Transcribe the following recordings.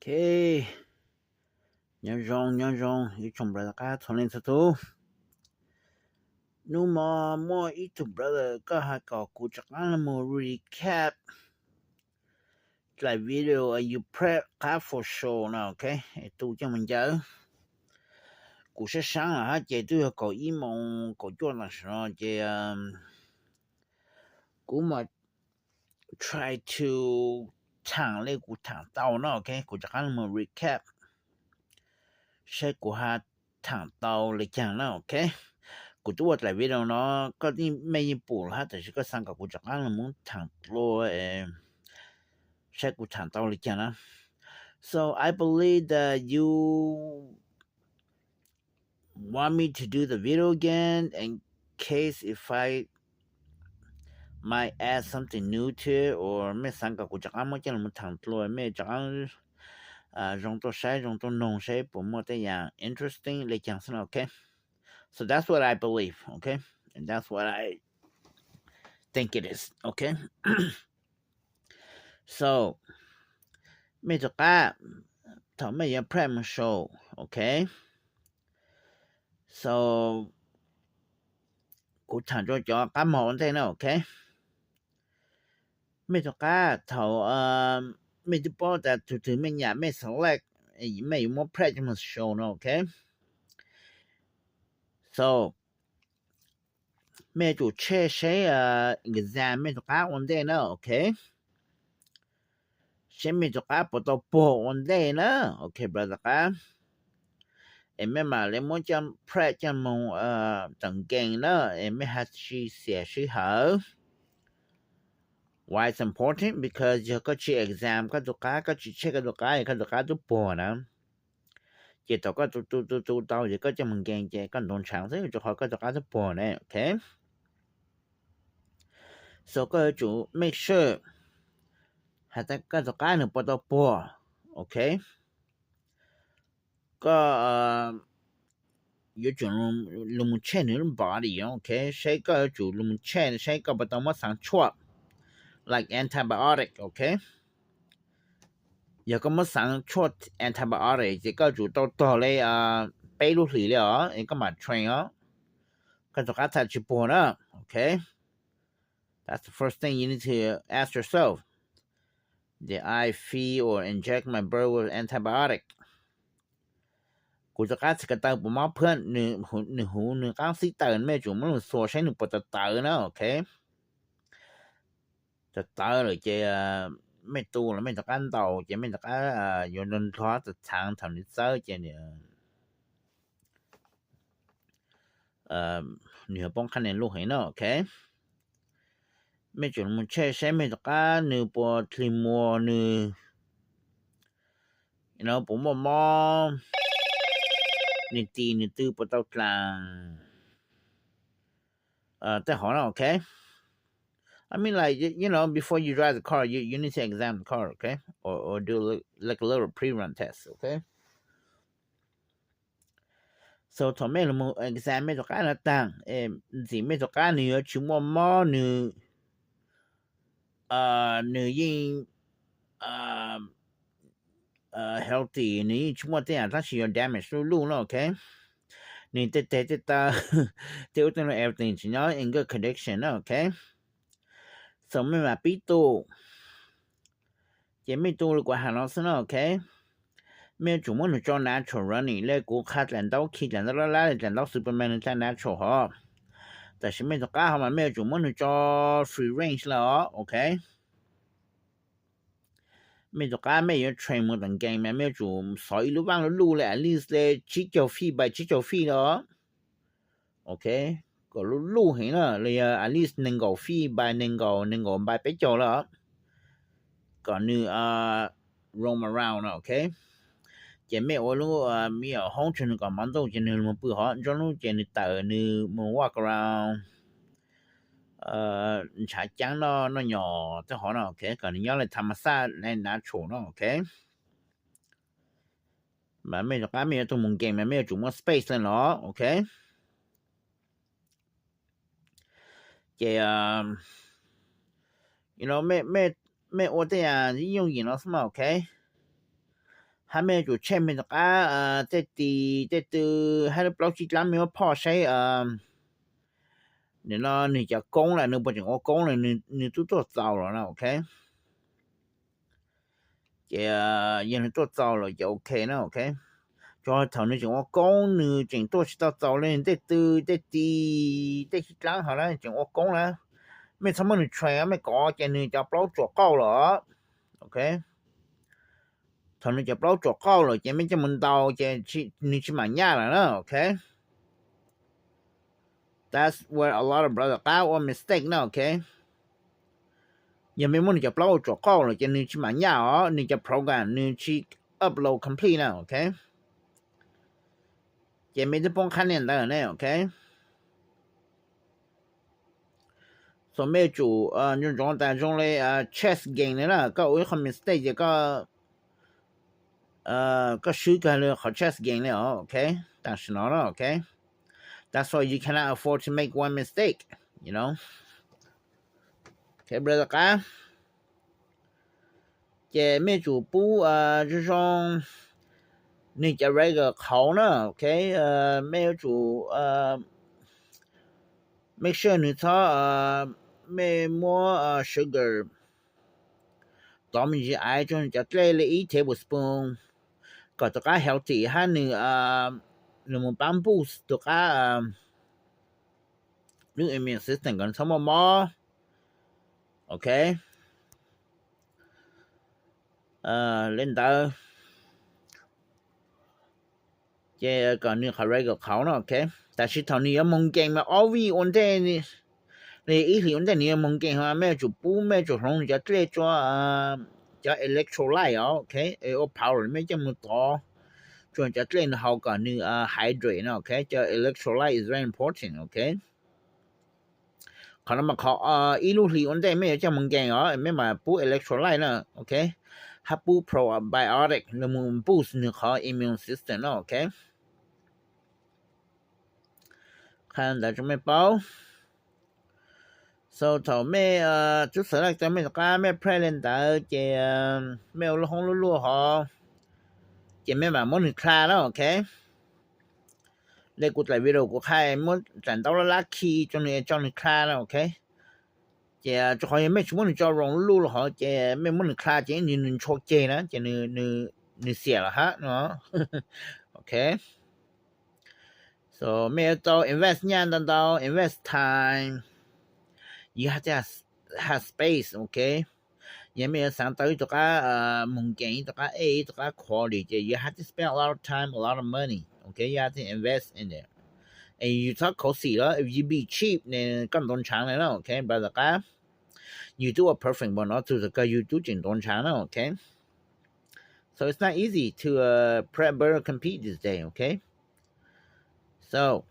Ok, nyob zoo nyob zoo ib tsoom brother qab txhua leej txhua tus. Hnub no muaj ib tug brother koj hais kom kuv rov qab los mus recap dlaim video uas yus prep qab for show no, ok, tu coj mus ncaws. Kuv saib saib los hab ces twb yog kaum ib moos kaum cuaj tam sim no ces kuv mam try to thaam li kuv thaam tau no, ok, kuv rov qab los mus recap saib kuv ho thaam tau li caag na, ok. Kuv twb ua dlaim video no, koj mej yeej pum lawm hab, tab sis koj xaav kom kuv rov qab los mus thaam dlua saib kuv thaam tau li caag na. So I believe that you want me to do the video again in case if I might add something new to it, or mej xaav kom kuv rov qab muab coj los thaam dlua, mej rov qab zoo tuaj saib zoo tuaj noog saib puas muaj tej yaam interesting li caag xwb no, ok. So that's what I believe, ok, and that's what I think it is, ok. So mej rov qab, thaum mej yuav prep mus show, ok, so kuv thaam rua cov qab moog ua ntej na, ok. Mej rov qab thaum mej twb paub tas tug twg mej nyam mej select, mej yuav muab prep coj mus show no, ok. So mej yuav tsum check saib exam mej rov qab ua ntej na, ok, saib mej rov qab puas tau puag ua ntej na, ok, brother qab. Es mej mam li muab coj prep coj moog tawm nkees na, es mej ho tsi xiam sij hawm. Why it's important? Because yog koj tsi exam koj tug qab, koj tsi check koj tug qab, es koj tug qab twb puag na, ces thaum koj tu tu tu tu tau ces koj coj moog nkees ces koj ntuav ntshaav xwb, rua qhov koj tug qab twb puag ne, ok. So koj yuav tsum make sure has tas koj tug qab nwg puas tau puag, ok. Koj yuav tsum lug mus check nwg lub body, ok, saib koj yuav tsum lug mus check saib koj puas tau muab xaav tshuaj like antibiotic, ok. Yog koj muab xaav tshuaj antibiotic ces koj yuav tsum tau tog li peb lub hlis li os es koj mam train os. Koj tug qab txhaj tsi puag na, ok. That's the first thing you need to ask yourself. Did I feed or inject my bird with antibiotic? Kuv tug qab txhais ko taw puas mob phuab, nwg huv nwg qaab xib taws, mej yuav tsum muab lug xuas saib nwg puas tawv tawv na, ok. Tawv tawv lawm ces mej tu los mej rov qab ntaus ces mej rov qab yuav nrog nrog txhaav thaum nwg txawb ces nwg yuav poob qhab nia luj heev na, ok. Mej tsum mus check saib mej rov qab nwg puas dlig muag, nwg puas muaj mob, nwg tis nwg tw puas tau dlaag, tej hov na, ok. I mean, like, you, you know, before you drive the car, you, you need to examine the car, okay? Or, or do like, like a little pre-run test, okay? So thaum mej lug mus exam mej rov qab no taag, ntxim mej rov qab nwg yuav tsi muaj mob, nwg, nwg yeej healthy, nwg yeej tsi muaj tej yaam dlaab tsi yuav damage luj luj no, ok. Nwg tej teg tej taw, tej ub tej no everything tsi nyob in good condition na, ok. So mej mam pib tu, ces mej tu li kuv has no xwb na, ok. Mej yuav tsum muab nwg tso natural running le kuv qha dlaim ntaub khi dlaim ntaub lab lab le dlaim ntaub Superman nwg tsa natural hov. Tab sis mej rov qab hov mas mej yuav tsum muab nwg tso free range lawm os, ok. Mej rov qab mej yuav train mus tom nkees mas mej yuav tsum xov ib lub vaaj luj luj le at least le tsib caug feet by tsib caug feet os, ok. Kom luj luj heev na, los yog at least nees nkaum feet by nees nkaum, nees nkaum by peb caug lawm os, kom nwg roam around no, ok. Ces mej ua lub me nyuam hoob rua nwg kom mov ntuj ces nwg moog pw hov, ntsoob nub ces nwg tawm nwg moog walk around, ntshav caab noj noj nyom tej hov no, ok, kom nwg nyob le tha ma xaj le natural no, ok. Mas mej rov qab mej yuav tug mus nkees mas mej yuav tsum muaj space le los, ok. Ces mej ua tej yaam yooj yim no xwb mas, ok. Hab mej yuav tsum check mej rov qab tej tis tej tw hab lub plaub tsib dlaab mej muab phoj saib, nim no nwg cov koob lawm nwg puas tseem ua koob lawm, nwg tub tuaj txaus lawm na, ok. Ces yog nwg tuaj txaus lawm ces ok na, ok. Tsuas thaum nwg tseem ua koob nwg tseem tuaj tsis tau txaus le tej tw tej tis tej tsib dlaab hov na, tseem ua koob na, mej txhob muab nwg train, mej kov ces nwg cov plaub tsuam qauj lawm, ok. Thaum nwg cov plaub tsuam qauj lawm ces mej coj mus ntaus ces nwg tsis maam nyaj lawm na, ok. That's where a lot of brother qab ua mistake na, ok. Yog mej muab nwg cov plaub ua tsuam qauj lawm ces nwg tsis maam nyaj os, nwg cov program nwg tsis upload complete na, ok. Ces mej twb poob qhab niag ntawd ne, ok. So mej yuav tsum ntsoov ntsoov tas zoo le chess game na, koj ua ib qho mistake ces koj koj swb kag le qhov chess game le os, ok. Tam sim no na, ok. That's why you cannot afford to make one mistake, you know. Ok, brother qab. Ces mej yuav tsum pub zoo zoo nwg cov regular qhauv na, ok. Mej yuav tsum make sure nwg txhob, mej muab sugar tov me ntsis aiv rua nwg cov dlej le ib tablespoon kom rov qab healthy hab nwg, nwg mus pab boost rov qab lub immune system kom nwg txhob muaj mob, ok. Le ntawd ces kom nwg qhov regular qhauv na, ok. Tam sis thaum nwg yuav moog nkees mas ob vij ua ntej, ib hlis ua ntej nwg yuav moog nkees, mej yuav tsum pub, mej yuav tsum hloov nwg cov dlej rua cov electrolyte os, ok. Ua powder mej coj mus tov rua cov dlej nwg haus kom nwg hydrate na, ok. Cov electrolyte is very important, ok. Qhov no mas qhov ib lub hlis ua ntej mej yuav coj moog nkees os, mej mam pub electrolyte na, ok, hab pub probiotic los mus boost nwg qhov immune system na, ok. Qha ntawd rua mej paub. So thaum mej tub xav laj tau mej rov qab mej prep le ntawd ces mej ua lub hoob luj luj hov ces mej mam muab nwg dlha na, ok. Le kuv dlaim video kuv qha muab dlaim ntaub lab lab khi rua nwg, tso nwg dlha na, ok. Ces rua qhov yog mej tsis muab nwg tso room luj luj los hov ces mej muab nwg dlha ces nwg ntshua ceg na ces nwg xiam los hab no, ok. So mej yuav tau invest nyaj ntau ntau, invest time, you have to have space, ok. Yog mej yuav xaav tau ib tug qab moog nkees, ib tug qab ej, ib tug qab quality ces you have to spend a lot of time, a lot of money, ok, you have to invest in it. And yus txhob khuv xim los, if you be cheap ne koj ntaus ntshaav le na, ok, brother qab. Yus tub ua perfect npaum no txug thaum kawg yus tub tseem ntaus ntshaav na, ok. So it's not easy to prep, better compete these days, ok. So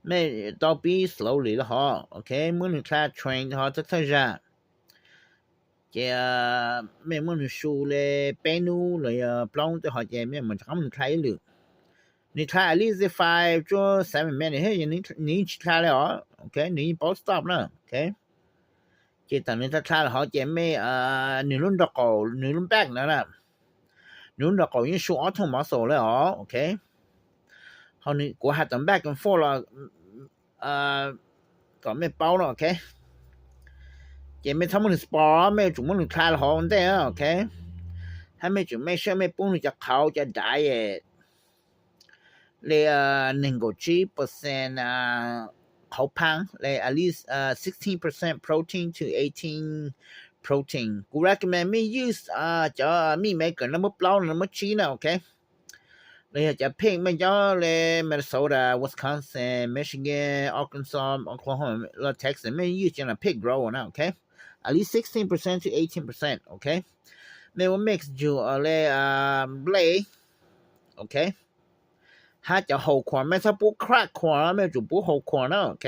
mej tau pib slowly los hov, ok, muab nwg dlha train hov thawj thawj zag. Ces mej muab nwg su le peb nub los yog plaub nub tej hov ces mej mam rov qab muab nwg dlha ib lwm. Nwg dlha at least five to seven minutes, nwg yeej tsis dlha le os, ok, nwg yeej paub stop na, ok. Ces thaum nwg dlha dlha los hov ces mej, nwg lub nraub qaum, nwg lub back no na, nwg lub nraub qaum yeej su ob thooj muscle le os, ok. Kuv has tas back and forth los kom mej paub no, ok. Ces mej txhob muab nwg spoil, mej yuav tsum muab nwg dlha los hov ua ntej, ok. Hab mej tsum make sure mej pub nwg cov qhauv, cov diet le neeg nkaum tsib percent qhauv phaab le at least sixteen percent protein to eighteen protein. Kuv recommend mej use cov meat maker no muab plaub no muab tsib na, ok. Los yog cov pig mej nyob le Minnesota, Wisconsin, Michigan, Arkansas, Oklahoma, los Texas mej use cov no pig grower na, ok. At least sixteen percent to eighteen percent, ok. Mej muab mix yug le nplej, ok. Hab cov whole corn, mej txhob pub cracked corn, mej yuav tsum pub whole corn na, ok.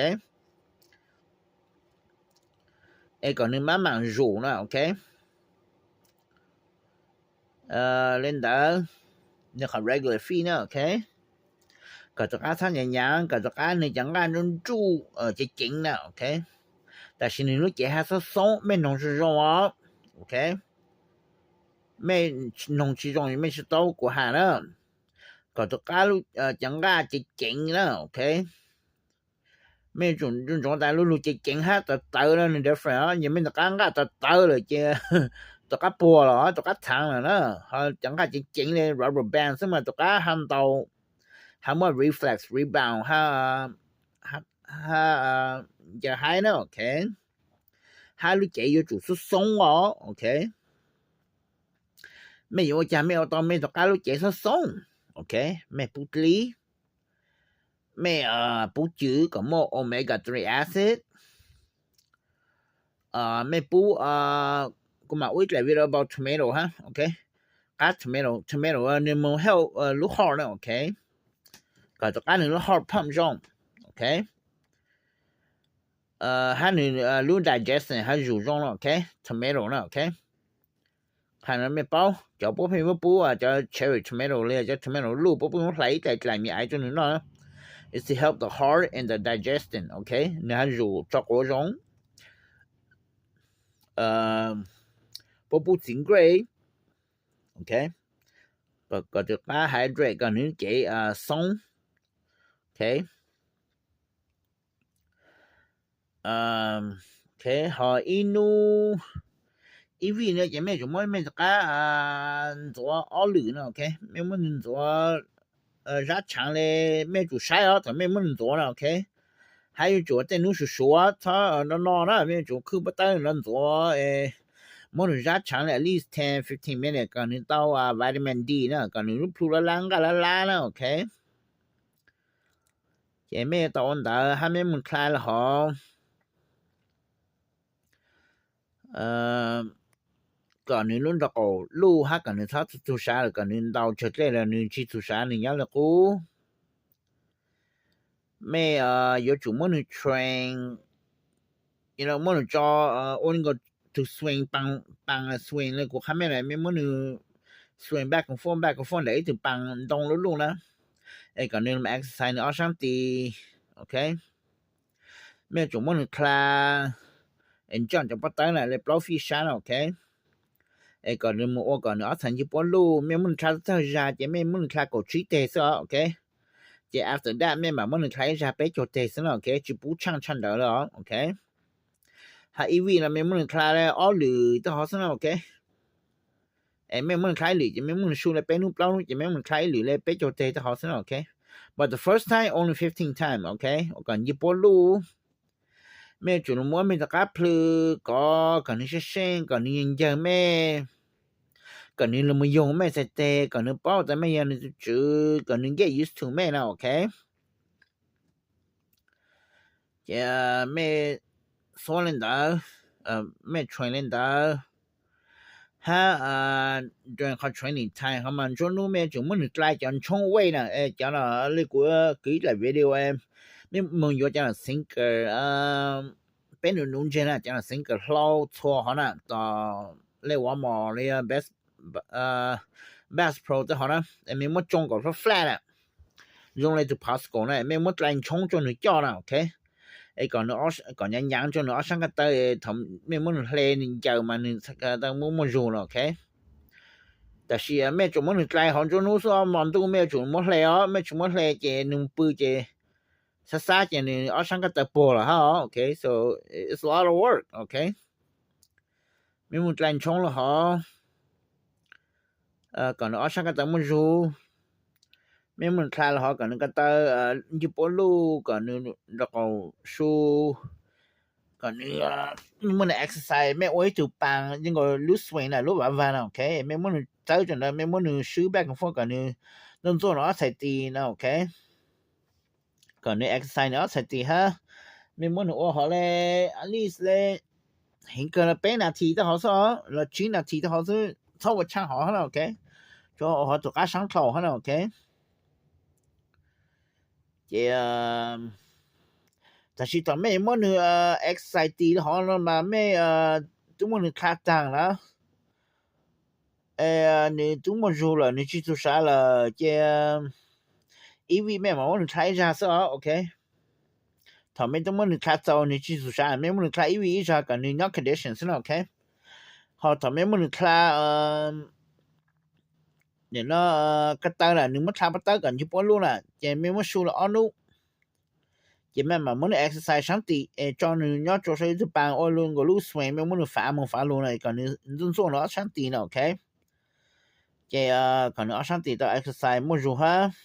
Es kom nwg maj mam zuj na, ok. Le ntawd, nwg qhov regular feed na, ok. Kom rov qab txhob nyaav nyaav, kom rov qab nwg cov nqaj nruj nruj ceev ceev na, ok. Tam sim nwg lub cev hab xob xoob, mej noog zoo zoo os, ok. mej noog tsis zoo mej tsis tau kuv has na. Kom tus qab cov nqaj ceev ceev na, ok. Mej yuav tsum ntsoov tas lub lug ceev ceev hab tawv tawv na nws different os. Yog mej tus qab nqaj tawv tawv lawm ces tus qab puag los tus qab thaav lawm na. Ho cov nqaj ceev ceev li rubber band xwb mas tus qab ha ntaus, ha muaj reflex, rebound, ha, ha, ncaws haib na, ok. Hab lub cev yuav tsum xoob xoob os, ok. Mej yuav ua cas mej ua tau mej tus qab lub cev xoob xoob, ok. Mej pub dlib, mej pub cwv kom muaj omega three acid, mej pub, kuv mam ua ib dlaim video about tomato hab, ok. Qab tomato, tomato nws moog help lub heart na, ok. Kom tus qab nws lub heart pump zoo, ok. Hab nws lub digestion hab zus zoo na, ok. Tomato na, ok. Qhov no mej paub cov puab pheej muab pub cov cherry tomato li cov tomato luj puab pheej muab hlais ib dlaim dlaim me aiv rua nws noj, it's to help the heart and the digestion, ok. Nws hab zus tso quav zoo. Puab pub txiv nkraj, ok, kom tus qab hydrate kom nws cev xoob, ok. Ok, ho ib nub, ib vij no ces mej yuav tsum muab mej tus qab ntxuav ob lwm no, ok. Mej muab nws ntxuav zab tshaav le, mej yuav tsum saib os thaum mej muab nws ntxuav na, ok. Hab yuav tsum ua tej nub suav suav, txhob no no na, mej yuav tsum khwb pob tawb no ntxuav, muab nws zab tshaav le at least ten fifteen minutes kom nws tau vitamin D na, kom nws lub plhu lab lab nqaj lab lab na, ok. Ces mej tau ua ntawd hab mej moog dlha le hov kom nws lub nraub qaum luj hab kom nws txhob txug sav lawm, kom nws ntaus tsawg dlej los nws tsis txug sav, nws nyob le qub. Mej yuav tsum muab nws train, muab nws tso, ua nkaus tug swing, paas swing le kuv qha mej na, mej muab nws swing back and forth, back and forth ntawm ib tug paas ntoo luj luj na, es kom nws exercise nws ob saab tis, ok. Mej yuav tsum muab nws dlha, es ntsaaj cov pob tawb na le plaub feet sab na, ok. Es kom nws mus ua kom nws ob txhais ncej puab luj, mej muab nws dlha txog zag ces mej muab nws dlha kaum tsib teg xwb os, ok. Ces after that mej mam muab nws dlha ib zag peb caug teg xwb na, ok, tsis pub tshaaj tshaj ntawd lawm os, ok. Hab ib vij no mej muab nws dlha le ob lwm tag hov xwb na, ok. Es mej muab nws dlha ib lwm ces mej muab nws su le peb nub plaub nub ces mej muab nws dlha ib lwm le peb caug teg tag hov xwb na, ok. But the first time only fifteen time, ok, ua kom ncej puab luj. Mej yuav tsum muab mej rov qab plhws kov kom nws seej seej, kom nws ncaws mej, kom nws los mus yoog mej txhais teg, kom nws paub tas mej yog nws tus tswv, kom nws get used to mej na, ok. Ces mej xuab le ntawd, mej train le ntawd, hab during qhov training time ho mas nruab hnub mej yuav tsum muab nws dlai cov ntshoob weight na, cov no le kuv kwv ib dlaim video, mej moog yuav cov no sinker, peb nus nus ntseg na, cov no sinker hlau txhua hov na, tom le Walmart le Bass Pro tej hov na, mej muab tsoo kom flat flat na, zoo le tug Costco na, mej muab dlai ntshoob rua nws coj na, ok. Es kom nws, kom nyaav nyaav rua nws ob saab ko taw, thaum mej muab nws hle nws ncaws mas nws ko taw muaj muaj zug na, ok. Tab sis mej yuav tsum muab nws dlai hov nruab hnub xwb, hmo ntuj mej yuav tsum muab hle os, mej tsis muab hle ces nws pw ces xab xab ces nws ob saab ko taw puag lawm hab, ok. So it's a lot of work, ok. Mej muab dlai ntshoob le hov kom nws ob saab ko taw muaj zug. Mej muab nws dlha le hov kom nws ko taw ncej puab luj, kom nws nraub qaum su, kom nws, mej muab nws exercise, mej ua ib tug paas zoo nkaus lub swing na, lub vav vag na, ok. Mej muab nws txawb rua ntawd, mej muab nws swb back and forth kom nws ntxuaj ntxuaj nws ob txhais tis na, ok. Kom nws exercise nws ob txhais tis hab. Mej muab nws ua hov le at least le heev kawg los peb nas this tag hov xwb os, los tsib nas this tag hov xwb, txhob ua tshaaj hov hab na, ok. Tsuas ua hov tus qab saab dlhau hab na, ok. Ces tab sis thaum mej muab nws exercise tis le hov no mas mej tub muab nws dlha taag na, nws tub muaj zug lawm, nws tsis txug sav lawm ces ib vij mej mam muab nws dlha ib zag xwb os, ok. Thaum mej tub muab nws dlha txaus nws tsis txug sav, mej muab nws dlha ib vij ib zag kom nws nyob condition xwb na, ok. Ho thaum mej muab nws dlha nim no ko taw na, nws muab dha pob tawb kom ncig puab lub na, ces mej muab su los ob nub, ces mej mam muab nws exercise sab tim es tso nws nyob rua sau ib tug paas ua lub nkaus lub swing, mej muab nws fav moog fav lug na kom nws ntxuaj ntxuaj nws ob sab tim na, ok. Ces kom nws ob sab tim tau exercise muaj zug hab.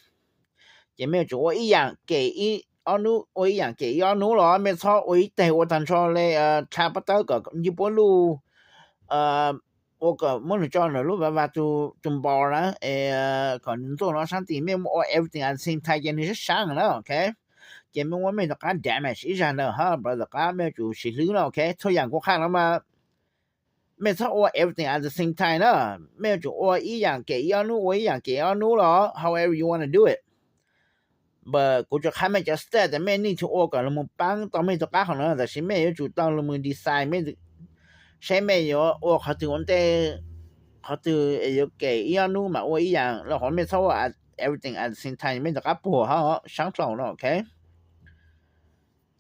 Ces mej yuav tsum ua ib yaam kem ib ob nub, ua ib yaam kem ib ob nub los mej txhob ua ib teg ua taag nrho le, dha pob tawb kom ncig puab lub, ua kom muab nws tso nws lub vav vav tus npau na, es kom nws ntxuaj nws ob sab tim, mej muab ua everything at the same time ces nws sab sab na, ok. Ces mej muab mej rov qab damage ib zag ntawd hab rau tom qab mej yuav tsum sim hlwb na, ok. Txhua yaam kuv qha no mas mej txhob ua everything at the same time na. Mej yuav tsum ua ib yaam kem ib ob nub, ua ib yaam kem ib ob nub los however you wanna do it. But kuv tsuas qha mej cov step tas mej need to ua kom lug moog paab tau mej rov qab qhov no, tab sis mej yuav tsum tau lug moog decide mej saib mej yuav ua qhov twg ua ntej, qhov twg yuav kem ib ob nub mas ua ib yaam los qhov mej txhob ua everything at the same time mej rov qab puag hab sab dlua no, ok.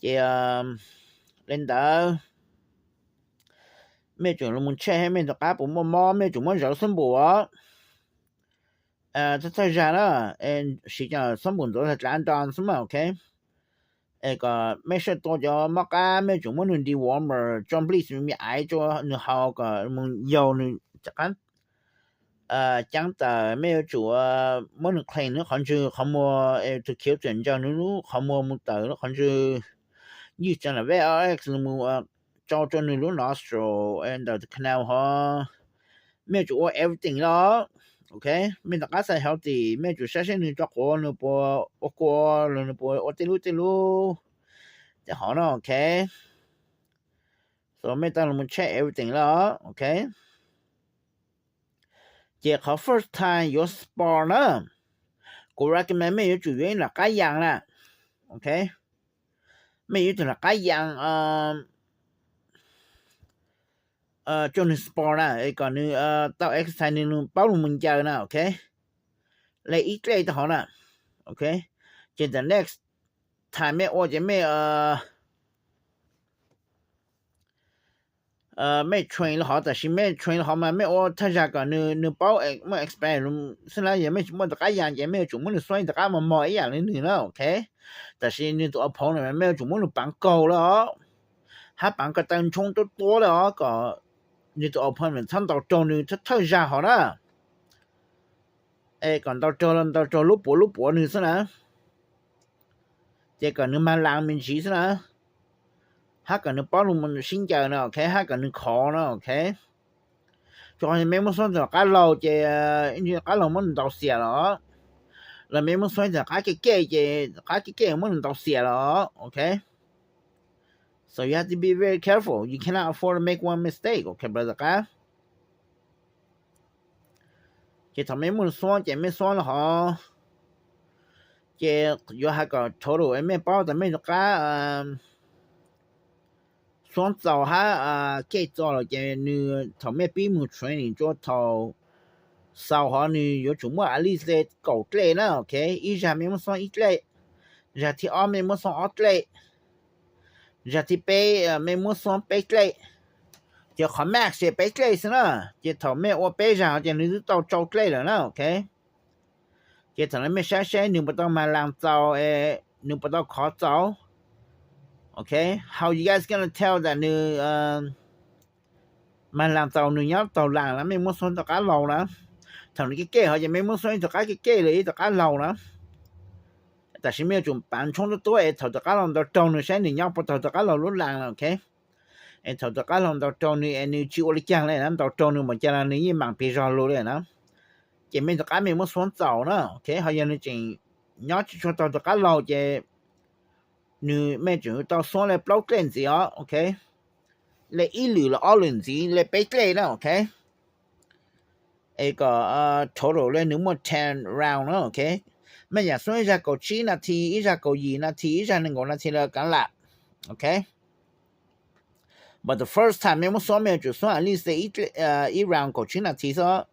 Ces le ntawd mej yuav tsum lug moog check mej rov qab puas muaj mob, mej yuav tsum muab zawv xuab npum os. Thawj thawj zag na, siv cov xuab npum ntxuav tag dlav nto xwb mas, ok. Es kom mej saib tua cov mob qab mej yuav tsum muab nws dewormer, tso nplij me aiv rua nws haus kom moog yaug nws rov qab caab tawm. Mej yuav tsum muab nws clean nws qhov ntswg, qhov muag, tus khiv txawm ntsaws nws lub qhov muag moog tawm lub qhov ntswg, ywj cov na vej o x moog tsau rua nws lub nostril ntawm tus canal hov. Mej yuav tsum ua everything los, ok. Mej rov qab xav healthy mej yuav tsum saib saib nws rov quav, nws puas ua kua los nws puas ua tej lub tej lub tej hov no, ok. So mej tau lug moog check everything los, ok. Ces qhov first time yuav spar na, kuv recommend mej yuav tsum yuav ib nram qab yaas na, ok. Mej yuav ib tug nram qab yaas rua nws spar na, kom nws tau exercise nws, nws paub lug moog ncaws na, ok. Le ib dlej tau hov na, ok. Ces the next time mej ua ces mej mej train los hov, tab sis mej train los hov mas mej ua thawj zag kom nws, nws paub muaj experience xwb na. Yog mej tsis muaj rov qab yaas ces mej yuav tsum muab nws xuab rov qab mos mos ib yaam le nws na, ok. Tab sis nws tus opponent mej yuav tsum muab nws paav kaug lawm os, hab paav ko taw ntshoob tuab tuab lawm os, kom nws tus opponent txhob ntaus raug nws thawj thawj zag hov na. Es kom ntaus raug los ntaus raug lub puav lub puav nws xwb na, ces kom nws mag las me ntsiv xwb na, hab kom nws paub lug sib ncaws na, ok, hab kom nws khov na, ok. Rua qhov mej muab xuab ntawm qab laug ces qab laug muab nws ntaus xiam los, los mej muab xuab ntawm qab kej kej ces qab kej kej muab nws ntaus xiam los, ok. So you have to be very careful. You cannot afford to make one mistake, ok brother qab. Ces thaum mej muab xuab ces mej xuab los hov, ces yuav has kom total mej paub tas mej rov qab xuab txaus hab kej txaus lawm ces nws thaum mej pib moog training rua thaum xaus hov nws yuav tsum muaj at least kaum dlej na, ok. Ib zag mej muab xuab ib dlej, zag thib ob mej muab xuab ob dlej, zag thib peb mej muab xuab peb dlej, ces qhov max ces peb dlej xwb na. Ces thaum mej ua peb zag hov ces nws twb tau rau dlej lawm na, ok. Ces thaum no mej saib saib nws puas tau mag las txaus, nws puas tau khov txaus, ok. How you guys gonna tell that nws mag las txaus, nws nyob taug las na, mej muab xuab ntawm qab laug na. Thaum nws kej kej hov ces mej muab xuab ib tug qab kej kej los ib tug qab laug na. Tab sis mej yuav tsum paav ntshoob tuab tuab es thaum tus qab laug ntaus raug nws saib nws nyob puas taug tus qab laug lub las na, ok. Es thaum tus qab laug ntaus raug nws es nws tsis ua li caag le na, ntaus raug nws npaum caag los nws yeej maam peg zog lug le na, ces mej tus qab mej muab xuab txaus na, ok. Ho yog nws tseem nyob tsis tshua taug tus qab laug ces nws, mej tseem tau xuab le plaub dlej ntxiv os, ok. Le ib lwm los ob lwm ntxiv le peb dlej na, ok. Es kom total le nws muaj ten round na, ok. Mej yaam xuab ib zag kaum tsib nas this, ib zag kaum yim nas this, ib zag neeg nkaum nas this los kaav lam, ok. But the first time mej muab xuab mej yuav tsum xuab at least ib round kaum tsib nas this xwb.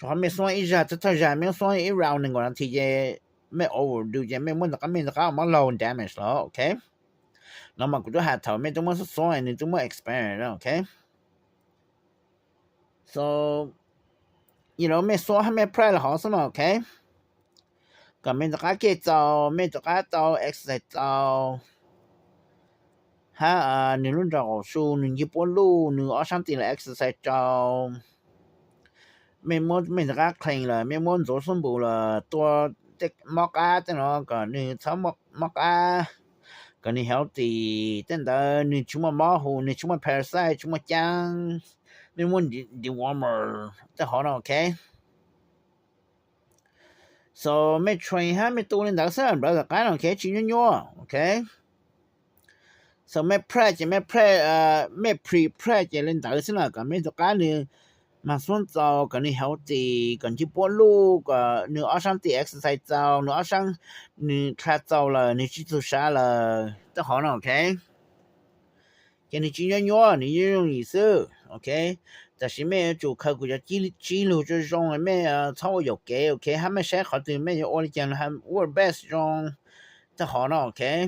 Rua qhov mej xuab ib zag thawj thawj zag mej muab xuab ib round neeg nkaum nas this ces mej overdo ces mej muab ntawm qab mej ntawm qab mob laug damage los, ok. No mas kuv twb has thaum mej twb muab xuab xuab nws twb muaj experience, ok. So mej xuab hab mej pray los hov xwb mas, ok. Kom mej rov qab kev txaus, mej rov qab tau exercise txaus, hab nwg lub nraub qaum su nwg ntsib puab luj, nwg ob saab tes los exercise rau. Mej muab mej rov qab clean lawm, mej muab ntxuav xuab npum lawm, tua tej mob qab tej no kom nwg txhob mob qab, kom nwg healthy. Tej ntawd nwg tsis muaj mob hu, nwg tsis muaj parasite, tsis muaj caab, mej muab dewormer tej hov no, ok. So mej train hab mej tu le ntawd xwb, nplawv tom qab no, ok, tsis nyuaj nyuaj, ok. So mej pray ces mej pray, mej pre pray ces le ntawd xwb na, kom mej rov qab nwg maag xuab txaus, kom nwg healthy, kom ntsib puab luj, kom nwg ob saab tes exercise txaus, nwg ob saab nwg dlha txaus lawm, nwg tsis txug sav lawm tej hov no, ok. Ces nwg tsis nyuaj nyuaj, nwg yooj yooj yim xwb, ok. Tam sim mej yuav tsum khaws kuv cov tsib lug zoo zoo, mej txhob ua yuam kev, ok, hab mej saib qhov twg mej yuav ua le caag, work best zoo tej hov no, ok.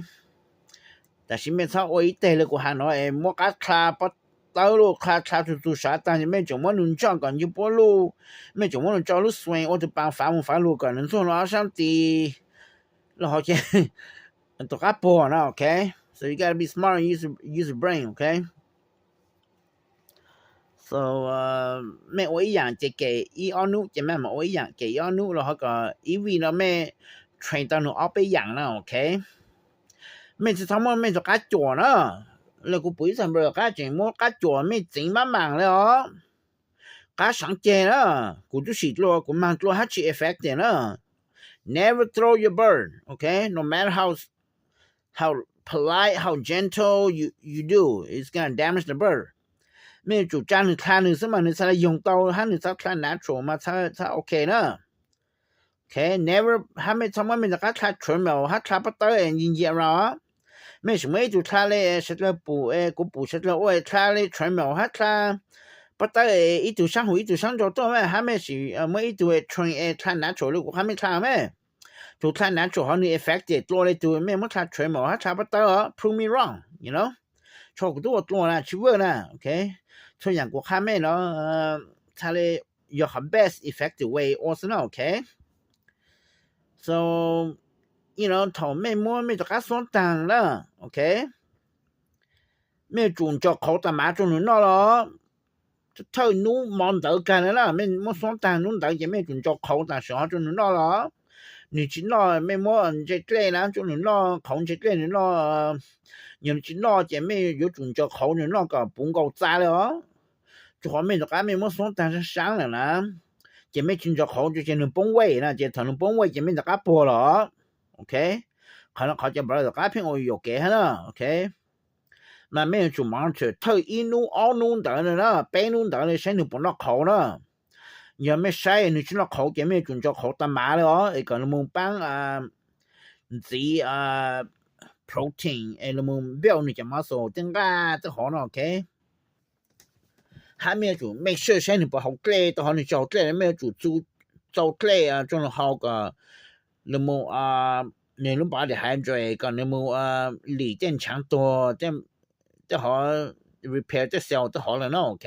Tam sim mej txhob ua ib teg le kuv has no es muab qab dlha pob tawb luj, dlha dlha txug txug sav taag, mej tseem muab nwg ntsoj kom ntsib puab luj, mej tseem muab nwg tso lub swing ua tug paas fav moog fav lug kom nwg ntxuag nwg ob saab tes los hov ces tug qab puag na, ok. So you gotta be smart and use, use your brain, ok. So mej ua ib yaam ces kem ib ob nub, ces mej maam ua ib yaam kem ib ob nub los hov kom ib vij no mej train tau nwg ob peb yaam na, ok. Mej tsi txhob muab mej tug qab cuam na. Le kuv pum ib txhia npawg qab tseem muab qab cuam, mej txiv mab maam le os. Qab seev ceg na, kuv tub sim dlua, kuv maag dlua hab tsi effective na. Never throw your bird, ok? No matter how, how polite, how gentle you, you do, it's gonna damage the bird. Mej yuav tsum tsa nwg dlha nwg xwb mas nwg txhaj le yoog tau hab nwg txhaj dlha natural mas txhaj ok na. Ok, never, hab mej txhob muab mej rov qab dlha treadmill hab dlha pob tawb nci ncia rau. Mej sim muab ib tug dlha le sawv dlawg pum, kuv pum sawv dlawg ua dlha le treadmill hab dlha pob tawb ib tug saab huv ib tug saab nraug tuaj mas, hab mej sim muab ib tug train dlha natural le kuv qhab mej dlha mas. Tug dlha natural hov nwg effective dlua le tug mej muab dlha treadmill hab dlha pob tawb os, prove me wrong, you know. Tso kuv tub ua dlua na, tsi vwj na, ok. Txhua yaam kuv qhab mej no txhaj le yog qhov best effective way ua xwb na, ok. So, you know, thaum mej muab mej rov qab xuab taag na, ok, mej yuav tsum ntsaws qhauv tag mav rua nwg noj los. Thawj nub mo ntawd kag na, mej muab xuab taag nub ntawd ces mej yuav tsum ntsaws qhauv taag sim hov rua nwg noj los. Nwg tsi noj mej muab ntse dlej na rua nwg noj, qhauv ntse dlej nwg noj. Yog nwg tsi noj ces mej yuav tsum ntsaws qhauv nwg noj kom puv nkaus txav le os. Rua qhov mej rov qab mej muab xuab taag saab saab lawm na, ces mej tsi ntsaws qhauv ces nwg poob weight na, ces thaum nwg poob weight ces mej rov qab puag los. Ok, qhov no qhov cov npawg rov qab pheej ua yuam kev hab na, ok. Mas mej yuav tsum monitor thawj ib nub ob nub ntawd na, peb nub ntawd le saib nwg puas noj qhauv na. Yog mej saib nwg tsi noj qhauv ces mej yuav tsum ntsaws qhauv tag mav le os, es kom nwg moog paab ntxiv protein es lug moog build nwg cov muscle tej nqaj tej hov no, ok. Hab mej yuav tsum make sure saib nwg puas haus dlej, tau hov nwg tsi haus dlej mej yuav tsum txua txau dlej rua nwg haus kom nwg moog, nwg lub body hydrate kom nwg moog lim tej ntshav tuag, tej hov repair tej cell tej hov lawm na, ok.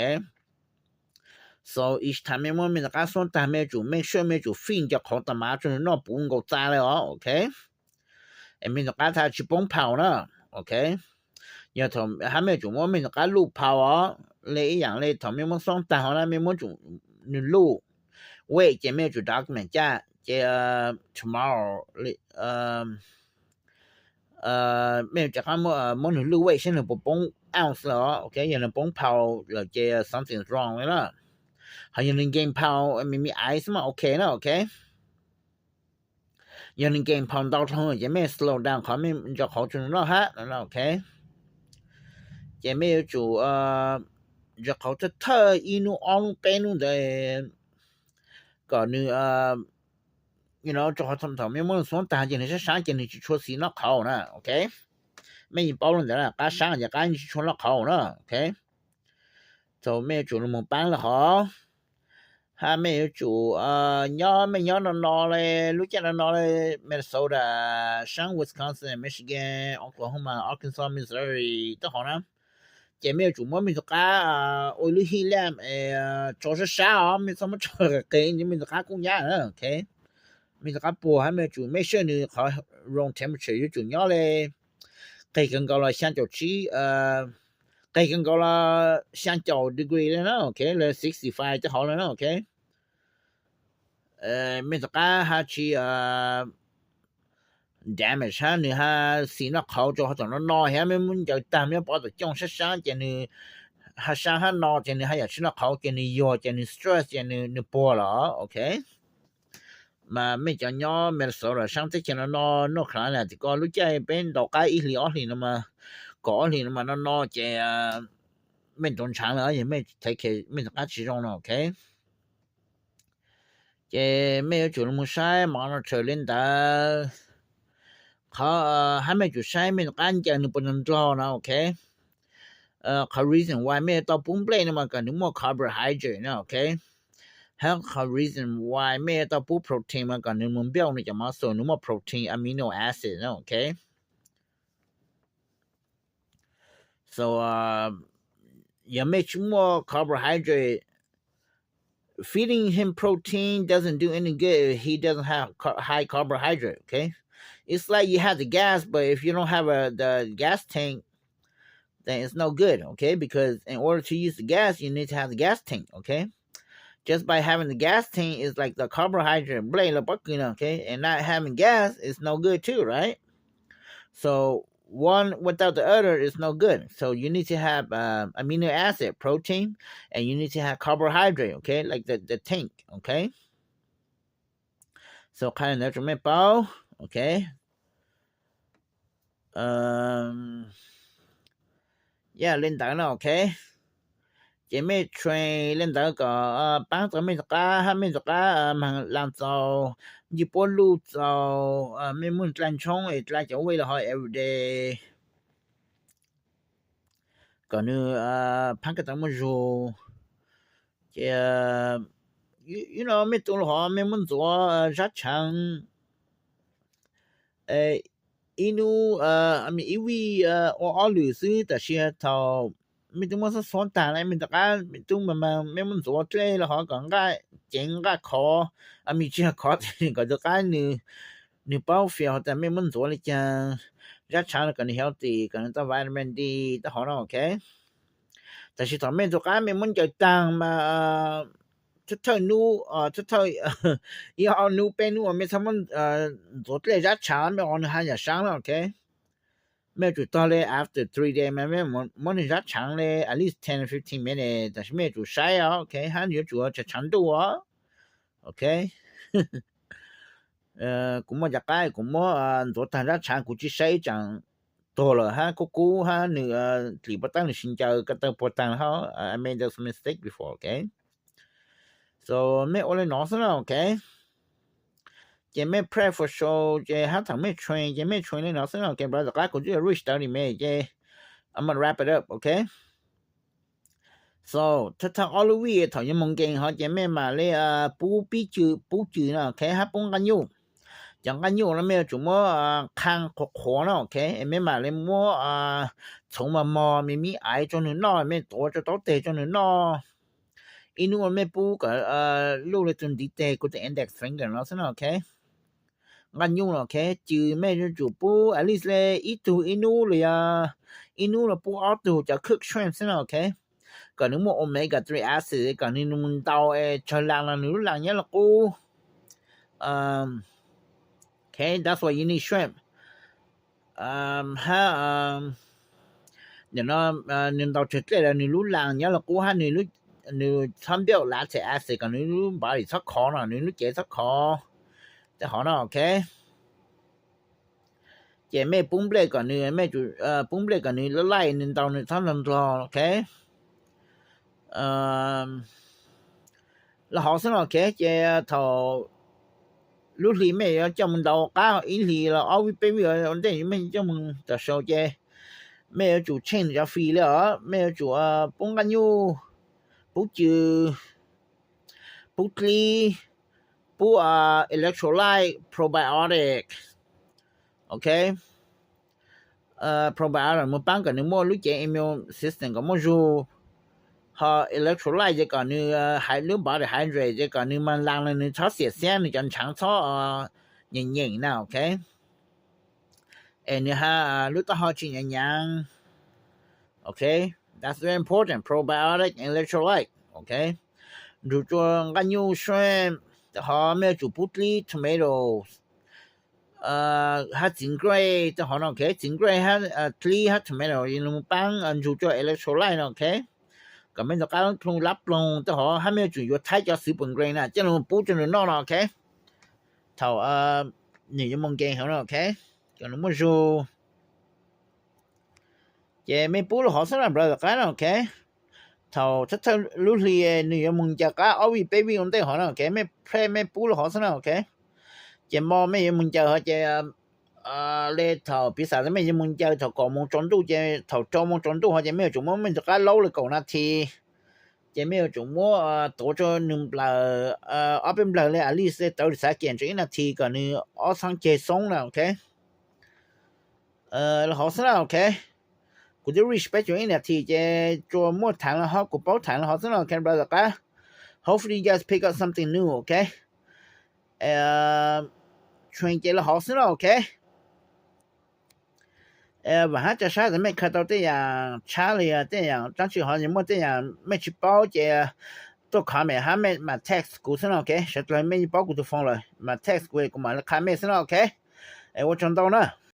So each time mej muab mej rov qab xuab taag mej yuav tsum make sure mej yuav tsum feed cov qhauv tag mav rua nwg noj puv nkaus txav le os, ok. Es mej rov qab txhaj tsi poob phau na, ok. Yog thaum hab mej yuav tsum muab mej rov qab luj phau os, le ib yaam le thaum mej muab xuab taag hov na mej muab tsum nwg luj weight ces mej yuav tsum document caj ces tomorrow mej yuav tsum muab nwg luj weight saib nwg puas poob ounce le os, ok. Yog nwg poob phau lawm ces something wrong le na. Hos yog nwg gain phau, mej mej aiv xwb mas ok na, ok. Yog nwg gain phau ntau dlhau lawm ces mej slow down qhov mej ntsaws qhauv rua nwg noj hab, ok. Ces mej yuav tsum ntsaws qhauv thawj thawj ib nub ob nub peb nub ntawd kom nwg, you know, rua qhov thaum mej muab nwg xuab taag ces nwg sab saab ces nwg tsi tshua xis noj qhauv na, ok. Mej yeej paub le ntawd na, qab saab ces qab tsi tshua noj qhauv na, ok. Thaum mej yuav tsum lug moog paab le hov, hab mej yuav tsum nyob, mej nyob no no le, lub caij no no le, Minnesota, saab Wisconsin, Michigan, Oklahoma, Arkansas, Missouri tej hov na, ces mej yuav tsum muab mej tus qab ua lub heat lamp tso sab sab os, mej txhob muab tso qis qis, mej tus qab kub nyab na, ok. Mej tus qab puag hab mej yuav tsum make sure nws qhov room temperature yuav tsum nyob le qis kawg nkaus los xyaa caum tsib, qis kawg nkaus los xyaa caum degree le na, ok, le sixty five tej hov le na, ok. Mej tus qab hab tsi damage hab nws hab xim noj qhauv rua qhov tom no no, hab mej muab ncaws taag mej muab pov tom cooj sab saab ces nws hab saab hab no ces nws haj yam tsi noj qhauv ces nws yuag ces nws stress ces nws puag lawm, ok. Mas mej cov nyob Minnesota saab teb chaws no no, North Carolina tim ko lub caij peb ntaus qab ib hlis ob hlis no mas, kaum ob hlis no mas no no ces mej ntaus ntshaav lawm, mej tus qab tsi zoo no, ok. Ces mej yuav tsum los saib monitor le ntawd, qhov hab mej tsum saib mej tus qab ncaws nws puas nrog nrog no, ok. Qhov reason why mej yuav tau pub nplej no mas kom nws muaj carbohydrate no, ok. Hab qhov reason why mej yuav tau pub protein mas kom nws mus build nws cov muscle, nws muaj protein, amino acid no, ok. So yog mej tsi muaj carbohydrate, feeding him protein doesn't do any good if he doesn't have ca- high carbohydrate, okay? It's like you have the gas, but if you don't have a the gas tank, then it's no good, okay? Because in order to use the gas, you need to have the gas tank, okay? Just by having the gas tank is like the carbohydrate, nplej los pob kws no, okay? And not having gas is no good too, right? So one without the other is no good. So you need to have um, amino acid, protein, and you need to have carbohydrate, okay? Like the, the tank, okay? So qha li ntawd rau mej paub, okay? Um, yeah, li ntawd no, okay? Ces mej train li ntawd kom paab tau mej tus qab hab mej tus qab mas laag txaus, ncej puab luj txaus, mej muaj dlaa tshoob es dlaa cov weight los ho everyday, kom nws phaab kag tau muaj zug. Ces ib no mej tu los hov mej muab ntxuav zab tshaav ib nub, ib vij ua ob lwm xwb, tab sis thaum mej tub muab xob xuav taag na mej rov qab tub mas mej muab ntxuav dlej los hov kom nqaj ceev nqaj khov, mej tsi yog khov kom tus qab nws paub fias hov tas mej muab ntxuav li caag, zab tshaav los kom nws healthy kom nws tau vitamin D tej hov no, ok. Tab sis thaum mej tus qab mej muab ncaws taag mas thawj thawj nub, thawj thawj ib ob nub peb nub mej txhob muab ntxuav dlej zab tshaav, mej qhov nws haj yam saab na, ok. Mej yuav tsum tog le after three days mas mej muab nws zab tshaav le at least ten to fifteen minutes, tab sis mej yuav tsum saib os, ok, hab nws yuav tsum tshaav ntuj os, ok. Kuv muaj cov qab kuv muab ntxuav taag zab tshaav kuv tsi saib ib tsaam tuag lawm hab kub kub hab nws dlim puag taag nws tsi ncaws ko taw puag taag hab, I made those mistake before, ok. So mej ua li no xwb na, ok. Ces mej prep for show ces hab thaum mej train ces mej train li no xwb na, ok bro, tom qab kuv twb yuav reach thirty minutes ces I'm gonna wrap it up, ok. So thawj thawj ob lub vij thaum yuav moog nkees hov ces mej mam li pub pib cw, pub cw no, ok, hab pub nqaj nyuj. Cov nqaj nyuj no mej yuav tsum muab qha qhuav qhuav no, ok, mej mam li muab txhoov mos mos me me aiv rua nws noj, mej tuav rua taub teg rua nws noj. Ib nub mej pub kom luj le tug ntiv teg kuv tug index finger no xwb no, ok. Nqaj nyuj no, ok, cw mej yuav tsum pub at least le ib tug ib nub los yog ib nub los pub ob tug cov cooked shrimp xwb no, ok. Kom nws muaj omega three acid kom nws mus ntaus es tsawg laag los nws lub laag nyob li qub. Ok, that's why you need shrimp. Hab nim no nws ntaus tsawg dlej los nws lub laag nyob li qub hab nws txhob build lactic acid kom nws lub body txhob khov no, nws lub cev txhob khov. Tej hov no, ok. Ces mej pub nplej kom nws, mej pub nplej kom nws laj laij, nws ntaus nws txhob nrog nrog, ok. Los hov xwb no, ok. Ces thaum lub hli mej yuav coj mus ntaus qab ib hlis los ob vij peb vij ua ntej mej coj mus tom show ces mej yuav tsum change cov feed li os, mej yuav tsum pub nqaj nyuj, pub cw, pub dlib, pub electrolyte, probiotic, ok. probiotic mus paab kom nws muaj lub cev immune system kom muaj zug, ho electrolyte ces kom nws, lub body hydrate ces kom nws mas laag le nws txhob xiam xiab nws cov ntshaav txhob nyeem nyeem na, ok. Es nws ha lub taub hau tsis nyaav nyaav, ok. That's very important, probiotic and electrolyte, ok. Nrug tsua nqaij nyuj sua, hov mej yuav tsum pub dlib tomatoes hab txiv nqaij tej hov no, ok. Txiv nqaij hab dlib hab tomato mus paab nrug tsua electrolyte no, ok, kom mej rov qab plhu lab ploog tej hov, hab mej yuav tsum yuav thaib cov super grain na coj lug pub rua nws noj no, ok. Thaum nws yuav moog nkeeg hov no, ok, kom nws muaj zug. Ces mej pub lug hov xwb na, npawg tom qab no, ok. Thaum thawj thawj lub hli nws yuav moog ncaws qab ob vij peb vij ua ntej hov na, ok, mej pub lug hov xwb na, ok. Ces mo mej yuav moog ncaws hov ces le thaum piv xam mej yuav moog ncaws thaum kaum moos tsaus ntuj ces thaum rau moos tsaus ntuj hov ces mej yuav tsum muab mej rov qab laub le kaum nas this. Ces mej yuav tsum muab tuav tsua nwg nplawm, ob peb nplawg le at least le tawv li xav kev tsua ib nas this kom nws ob txhaab ceg xoob na, ok. Lug hov xwb na, ok. Kuv twb reach peb caug ib nas this ces tsua muaj thaam le hov, kuv paub thaam le hov xwb na, ok, npawg tom qab. Hopefully you guys pick up something new, ok. Train ces le hov xwb na, ok. Vaam hab ca sab tas mej khaws tau tej yaam tshab le yog tej yaam dlaab tsi hov muaj tej yaam mej tsis paub ces tuaj comment hab mej mam text kuv xwb na, ok. Sawv dlawg mej paub kuv tug phone lawm, mam text kuv, kuv mam le qha mej xwb na, ok. Ua tsaug ntau na.